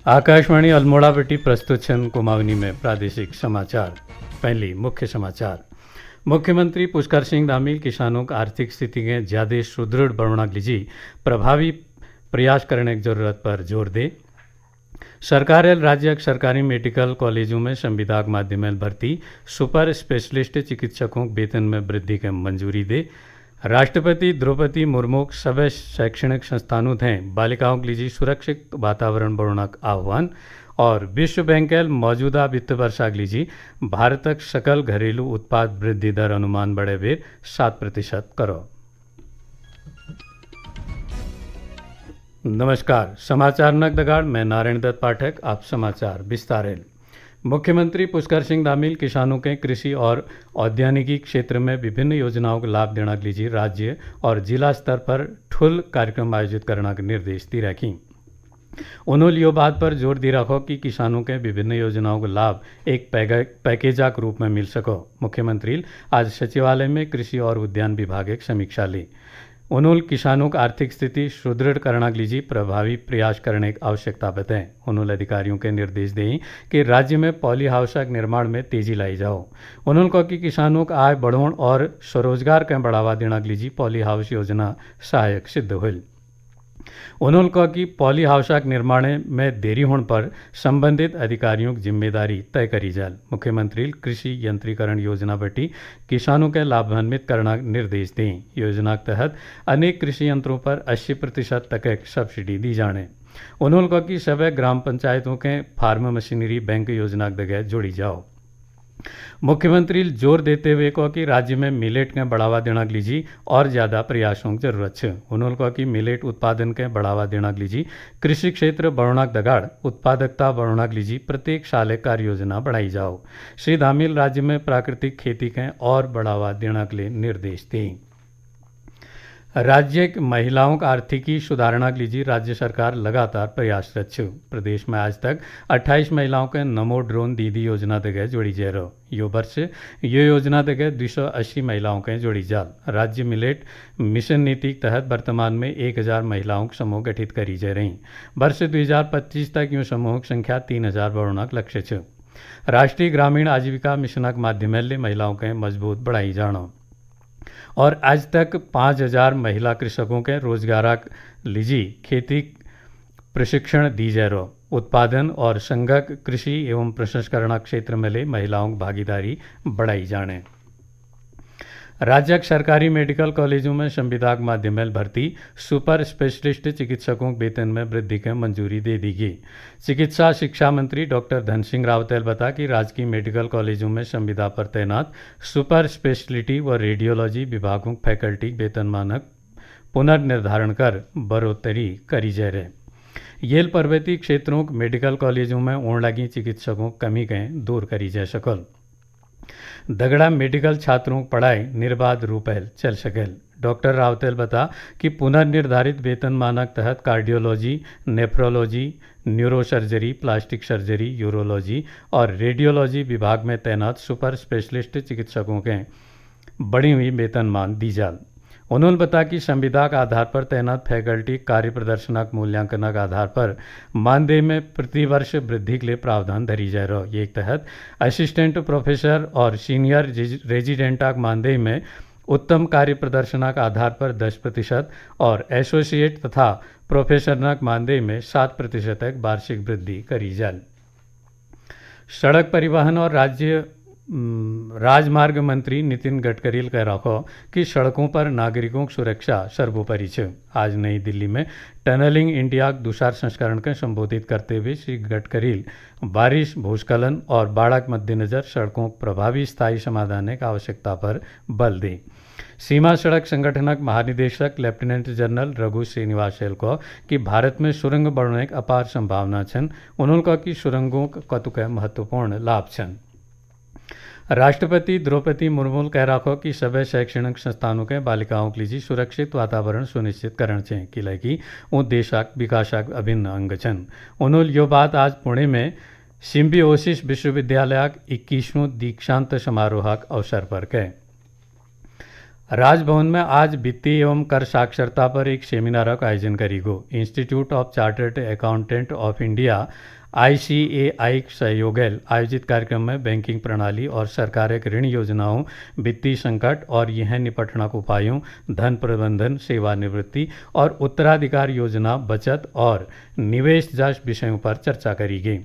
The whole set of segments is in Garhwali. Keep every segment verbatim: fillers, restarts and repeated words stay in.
आकाशवाणी अल्मोड़ा बटी प्रस्तुत छन कुमावनी में प्रादेशिक समाचार। पहली मुख्य समाचार। मुख्यमंत्री पुष्कर सिंह धामील किसानों का आर्थिक स्थिति के ज्यादा सुदृढ़ बनना के लिए प्रभावी प्रयास करने की जरूरत पर जोर दे। सरकार राज्य सरकारी मेडिकल कॉलेजों में संविदा के माध्यम भर्ती, सुपर स्पेशलिस्ट चिकित्सकों के वेतन में वृद्धि के मंजूरी दे। राष्ट्रपति द्रौपदी मुर्मू सबै शैक्षणिक संस्थानों थे बालिकाओं के लिए सुरक्षित वातावरण बनना का आह्वान। और विश्व बैंक मौजूदा वित्त वर्षा के लिए भारत सकल घरेलू उत्पाद वृद्धि दर अनुमान बढ़े बेर सात प्रतिशत करो। नमस्कार, समाचार नक दगाड़, मैं नारायण दत्त पाठक। आप समाचार विस्तारेल। मुख्यमंत्री पुष्कर सिंह धामील किसानों के कृषि और औद्यानिकी क्षेत्र में विभिन्न योजनाओं का लाभ देना के लिए राज्य और जिला स्तर पर ठुल कार्यक्रम आयोजित करना के निर्देश दी रखी। उन्होंने यो बात पर जोर दी रखो कि किसानों के विभिन्न योजनाओं का लाभ एक पैगा-, पैकेजा के रूप में मिल सको। मुख्यमंत्री आज सचिवालय में कृषि और उद्यान विभाग एक समीक्षा ली। उन्होंने किसानों की आर्थिक स्थिति सुदृढ़ करना के लिए प्रभावी प्रयास करने की आवश्यकता बताए। उन्होंने अधिकारियों के निर्देश दें कि राज्य में पॉली हाउस के निर्माण में तेजी लाई जाओ। उन्होंने कहा कि किसानों का आय बढ़ाउण और स्वरोजगार के बढ़ावा देना के लिए पॉली हाउस योजना सहायक सिद्ध हुई। उन्होंने कहा कि पॉली हाउस के निर्माण में देरी होने पर संबंधित अधिकारियों की जिम्मेदारी तय करी जाल। मुख्यमंत्री कृषि यंत्रीकरण योजना बटी किसानों के लाभान्वित करना निर्देश दें। योजना के तहत अनेक कृषि यंत्रों पर अस्सी प्रतिशत तक एक सब्सिडी दी जाने। उन्होंने कहा कि सभी ग्राम पंचायतों के फार्म मशीनरी बैंक योजना के दगे जोड़ी जाओ। मुख्यमंत्री जोर देते हुए कहा कि राज्य में मिलेट के बढ़ावा देना के लिए और ज्यादा प्रयासों की जरूरत है। उन्होंने कहा कि मिलेट उत्पादन के बढ़ावा देना के लिए कृषि क्षेत्र बढ़ना के दगाड़ उत्पादकता बढ़ना के लिए प्रत्येक साल एक कार्य योजना बढ़ाई जाओ। श्री धामील राज्य में प्राकृतिक खेती के और बढ़ावा देना के लिए निर्देश दें। राज्य के महिलाओं का आर्थिकी सुधारणा के लिए राज्य सरकार लगातार प्रयासरत छ। प्रदेश में आज तक अट्ठाईस महिलाओं के नमो ड्रोन दीदी योजना दगे जोड़ी जा रहो। यो वर्ष यो योजना दगे दो सौ अस्सी महिलाओं के जोड़ी जाल। राज्य मिलेट मिशन नीति के तहत वर्तमान में एक हजार महिलाओं का समूह गठित करी जा रही। वर्ष दो हजार पच्चीस तक यो समूह की संख्या तीन हजार बढ़ाना का लक्ष्य छ। राष्ट्रीय ग्रामीण आजीविका मिशन के माध्यम से महिलाओं के मजबूत बढ़ाई जानो। और आज तक पाँच हजार महिला कृषकों के रोजगार लिए खेती प्रशिक्षण दी जा रहो। उत्पादन और संघक कृषि एवं प्रसंस्करण क्षेत्र में ले महिलाओं की भागीदारी बढ़ाई जाने। राज्य के सरकारी मेडिकल कॉलेजों में संविदा के माध्यम से भर्ती सुपर स्पेशलिस्ट चिकित्सकों के वेतन में वृद्धि के मंजूरी दे दी गई। चिकित्सा शिक्षा मंत्री डॉक्टर धन सिंह रावतेल बता कि राजकीय मेडिकल कॉलेजों में संविदा पर तैनात सुपर स्पेशलिटी व रेडियोलॉजी विभागों के फैकल्टी के वेतन मानक पुनर्निर्धारण कर बढ़ोतरी करी जा रहे। येल पर्वतीय क्षेत्रों के मेडिकल कॉलेजों में ओण लगी चिकित्सकों की कमी के दूर करी जा सकल। दगड़ा मेडिकल छात्रों की पढ़ाई निर्बाध रूप से चल सकेल। डॉक्टर रावतेल बता कि पुनर्निर्धारित वेतन मानक तहत cardiology, nephrology, neurosurgery, plastic surgery, urology और रेडियोलॉजी विभाग में तैनात सुपर स्पेशलिस्ट चिकित्सकों के बढ़ी हुई वेतनमान दी जाल। उन्होंने बताया कि संविदा के आधार पर तैनात फैकल्टी कार्य प्रदर्शनक मूल्यांकनक आधार पर मानदेय में प्रतिवर्ष वृद्धि के लिए प्रावधान धरी जा रहा। ये के तहत असिस्टेंट प्रोफेसर और सीनियर जिज-, रेजिडेंटक मानदेय में उत्तम कार्य प्रदर्शनक आधार पर दस प्रतिशत और एसोसिएट तथा प्रोफेसरनक मानदेय में सात प्रतिशत तक वार्षिक वृद्धि करी जाल। सड़क परिवहन और राज्य, उम, राजमार्ग मंत्री नितिन गडकरी कह रखो कि सड़कों पर नागरिकों की सुरक्षा सर्वोपरि छ। आज नई दिल्ली में टनलिंग इंडिया के दूसर संस्करण के संबोधित करते हुए श्री गडकरी बारिश, भूस्खलन और बाढ़ के मद्देनजर सड़कों के प्रभावी स्थायी समाधान की आवश्यकता पर बल दी। सीमा सड़क संगठनक महानिदेशक लेफ्टिनेंट जनरल रघु श्रीनिवास एल को कि भारत में सुरंग बढ़ने की अपार संभावना छन। उन्होंने कहा कि सुरंगों क-, कतुक महत्वपूर्ण लाभ छन। राष्ट्रपति द्रौपदी मुर्मू कह रखो कि सभी शैक्षणिक संस्थानों के बालिकाओं के लिए सुरक्षित वातावरण सुनिश्चित करण चाहिए, किले कि वो देशक विकासक अभिन्न अंग छन। उन्होंने यो बात आज पुणे में सिम्बियोसिस विश्वविद्यालय इक्कीसवां दीक्षांत समारोह अवसर पर कहे। राजभवन में आज वित्तीय एवं कर साक्षरता पर एक सेमिनार का आयोजन करी गो। Institute of Chartered Accountant of India, ICAI सहयोगल आयोजित कार्यक्रम में बैंकिंग प्रणाली और सरकार के ऋण योजनाओं, वित्तीय संकट और यह निपटना के उपायों, धन प्रबंधन, सेवानिवृत्ति और उत्तराधिकार योजना, बचत और निवेश जैसे विषयों पर चर्चा करी गई।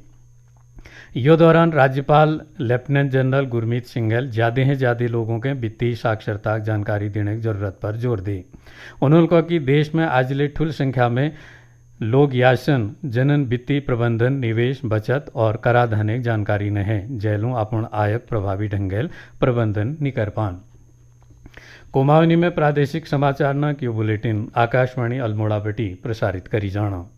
यो दौरान राज्यपाल लेफ्टिनेंट जनरल गुरमीत सिंघल ज्यादा से ज्यादा लोगों के वित्तीय साक्षरता जानकारी देने की जरूरत पर जोर दी। उन्होंने कहा कि देश में आज ले ठुल संख्या में लोग यासन जनन वित्तीय प्रबंधन, निवेश, बचत और कराधान की जानकारी न है, जैलूं अपन आयक प्रभावी ढंगेल प्रबंधन निकर पान। कोमावनी में प्रादेशिक समाचार न क्यों बुलेटिन आकाशवाणी अल्मोड़ा बेटी प्रसारित करी जाना।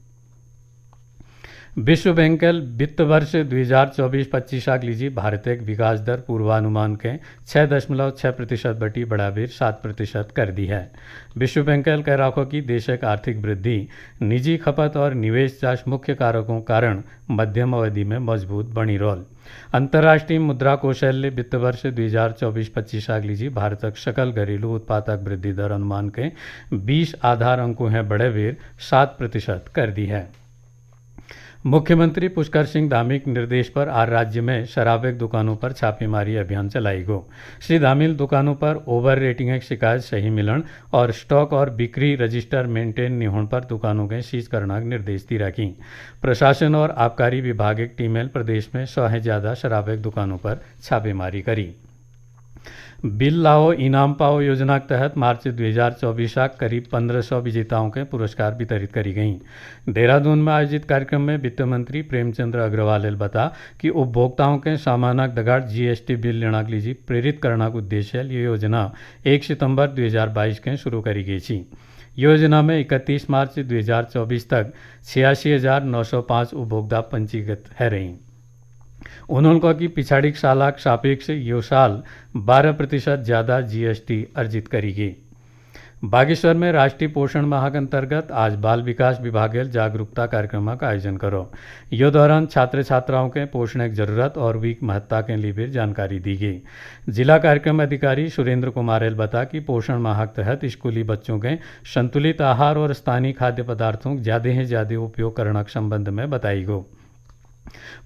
विश्व बैंकल वित्त वर्ष दुई हजार चौबीस पच्चीस आग लीजी भारत एक विकास दर पूर्वानुमान के छः दशमलव छः प्रतिशत बटी बढ़ाबीर सात प्रतिशत कर दी है। विश्व बैंकल कह रखो कि देश एक आर्थिक वृद्धि, निजी खपत और निवेश जास मुख्य कारकों कारण मध्यम अवधि में मजबूत बनी रोल। अंतर्राष्ट्रीय मुद्रा कोषालय वित्त वर्ष दुई हजार चौबीस पच्चीस आग लीजी भारत सकल घरेलू उत्पादक वृद्धि दर अनुमान के बीस आधार अंकों है बढ़ाबीर सात प्रतिशत कर दी है। मुख्यमंत्री पुष्कर सिंह धामी के निर्देश पर आज राज्य में शराब के दुकानों पर छापेमारी अभियान चलाई गो। श्री धामी ने दुकानों पर ओवर रेटिंग की शिकायत सही मिलन और स्टॉक और बिक्री रजिस्टर मेंटेन नहीं होने पर दुकानों के सीज करना के निर्देश दी रखी। प्रशासन और आबकारी विभाग की टीमें प्रदेश में सौ से ज्यादा शराब के दुकानों पर छापेमारी करी। बिल लाओ इनाम पाओ योजना के तहत मार्च दुई हजार चौबीस तक करीब पन्द्रह सौ विजेताओं के पुरस्कार वितरित करी गई। देहरादून में आयोजित कार्यक्रम में वित्त मंत्री प्रेमचंद्र अग्रवाल ने बता कि उपभोक्ताओं के सामानक दगाड़ जीएसटी बिल लेना के लिए प्रेरित करना के उद्देश्य ये योजना एक सितंबर दुई हजार बाईस के शुरू करी गई थी। योजना में इकतीस मार्च दुई हजार चौबीस तक छियासी हजार नौ सौ पाँच उपभोक्ता पंजीकृत है रही। उन्होंने कहा कि पिछाड़ी साल के सापेक्ष यो साल बारह प्रतिशत ज्यादा जीएसटी अर्जित करी गई। बागेश्वर में राष्ट्रीय पोषण माह के अंतर्गत आज बाल विकास विभाग जागरूकता कार्यक्रम का आयोजन करो। यो दौरान छात्र छात्राओं के पोषण की जरूरत और वीक महत्ता के लिए भी जानकारी दी गई। जिला कार्यक्रम अधिकारी सुरेंद्र कुमार ने बता कि पोषण माह के तहत स्कूली बच्चों के संतुलित आहार और स्थानीय खाद्य पदार्थों को ज्यादा से ज्यादा उपयोग करने के संबंध में बताई गो।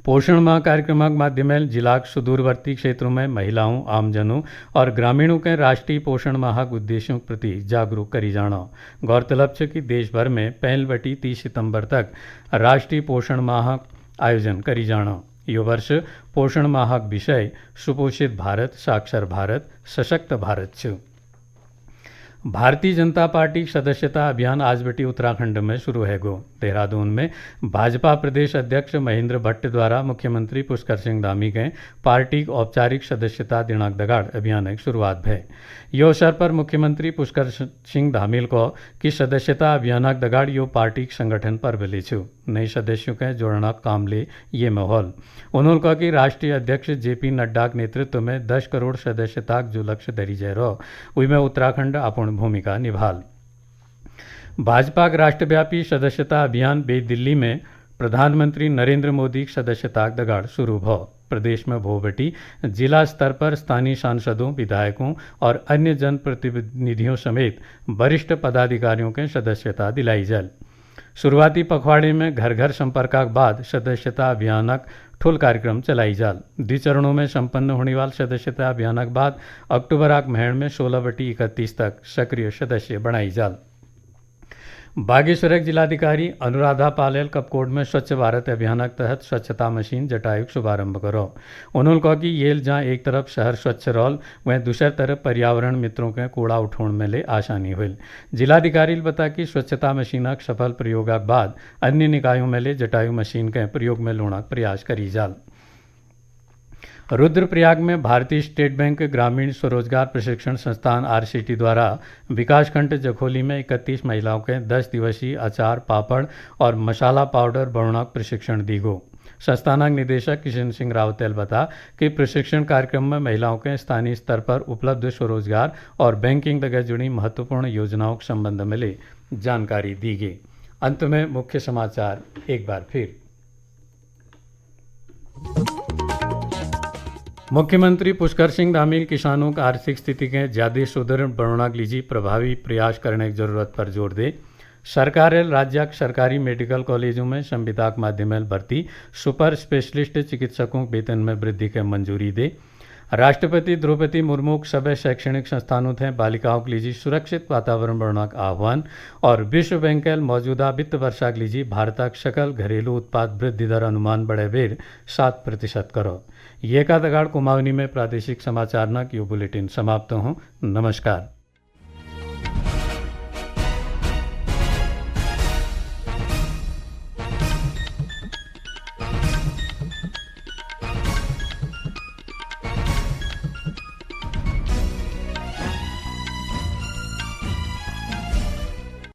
पोषण माह कार्यक्रम के माध्यम से जिला के सुदूरवर्ती क्षेत्रों में महिलाओं, आमजनों और ग्रामीणों के राष्ट्रीय पोषण माह के उद्देश्यों के प्रति जागरूक करी जाना। गौरतलब है कि देश भर में पहल बटी तीस सितंबर तक राष्ट्रीय पोषण माह आयोजन करी जाना। यो वर्ष पोषण माह के विषय सुपोषित भारत, साक्षर भारत, सशक्त भारत छ। भारतीय जनता पार्टी सदस्यता अभियान आज बटी उत्तराखंड में शुरू है गो। देहरादून में भाजपा प्रदेश अध्यक्ष महेंद्र भट्ट द्वारा मुख्यमंत्री पुष्कर सिंह धामी के पार्टी के औपचारिक सदस्यता दिनाक दगाड़ अभियान की शुरुआत भय। यो अवसर पर मुख्यमंत्री पुष्कर सिंह धामी को कि सदस्यता अभियानक दगाड़ यो पार्टी के संगठन पर्व ले छु। नए सदस्यों के जोड़ना काम ले ये माहौल। उन्होंने कहा कि राष्ट्रीय अध्यक्ष जेपी नड्डा के नेतृत्व में दस करोड़ सदस्यता जो लक्ष्य धरी जा रहो, उनमें उत्तराखंड अपन भूमिका निभाल। भाजपा के राष्ट्रव्यापी सदस्यता अभियान बे दिल्ली में प्रधानमंत्री नरेंद्र मोदी के सदस्यता के दगाड़ शुरू भो। प्रदेश में भोबटी जिला स्तर पर स्थानीय सांसदों, विधायकों और अन्य जनप्रतिनिधियों समेत वरिष्ठ पदाधिकारियों के सदस्यता दिलाई जल। शुरुआती पखवाड़े में घर घर संपर्क के बाद सदस्यता अभियानक ठुल कार्यक्रम चलाई जाल। द्वि चरणों में संपन्न होने वाले सदस्यता अभियानक बाद अक्टूबर आक महीने में सोलह बटी इकतीस तक सक्रिय सदस्य बनाई जाल। बागेश्वर के जिलाधिकारी अनुराधा पालेल कपकोट में स्वच्छ भारत अभियान के तहत स्वच्छता मशीन जटायु के शुभारंभ करो। उन्होंने कहा कि येल जहां एक तरफ शहर स्वच्छ रहल, वहीं दूसरी तरफ पर्यावरण मित्रों के कूड़ा उठोण में ले आसानी हुई। जिलाधिकारी ने बता कि स्वच्छता मशीन के सफल प्रयोग के बाद अन्य निकायों में ले जटायु मशीन के प्रयोग में लोणा प्रयास करी जाल। रुद्रप्रयाग में भारतीय स्टेट बैंक ग्रामीण स्वरोजगार प्रशिक्षण संस्थान आरसीटी द्वारा विकासखंड जखोली में इकतीस महिलाओं के दस दिवसीय अचार, पापड़ और मसाला पाउडर बनौना प्रशिक्षण दी गो। संस्थानक निदेशक किशन सिंह रावत ने बता कि प्रशिक्षण कार्यक्रम में महिलाओं के स्थानीय स्तर पर उपलब्ध स्वरोजगार और बैंकिंग तक जुड़ी महत्वपूर्ण योजनाओं के संबंध में ले जानकारी दी गई। अंत में मुख्य समाचार एक बार फिर। मुख्यमंत्री पुष्कर सिंह धामील किसानों का आर्थिक स्थिति के ज्यादा सुदृढ़ बनोनाक लीजी प्रभावी प्रयास करने की जरूरत पर जोर दे। सरकार राज्यक सरकारी मेडिकल कॉलेजों में संविदाक माध्यम भर्ती, सुपर स्पेशलिस्ट चिकित्सकों के वेतन में वृद्धि के मंजूरी दे। राष्ट्रपति द्रौपदी मुर्मू सबै शैक्षणिक संस्थानों थे बालिकाओं के लिए सुरक्षित वातावरण बनाना का आह्वान। और विश्व बैंक मौजूदा वित्त वर्षा के लिए भारत का सकल घरेलू उत्पाद वृद्धि दर अनुमान बढ़े बेर सात प्रतिशत करो। ये का दगाड़ कुमाऊनी में प्रादेशिक समाचार ना की बुलेटिन समाप्त हूँ। नमस्कार।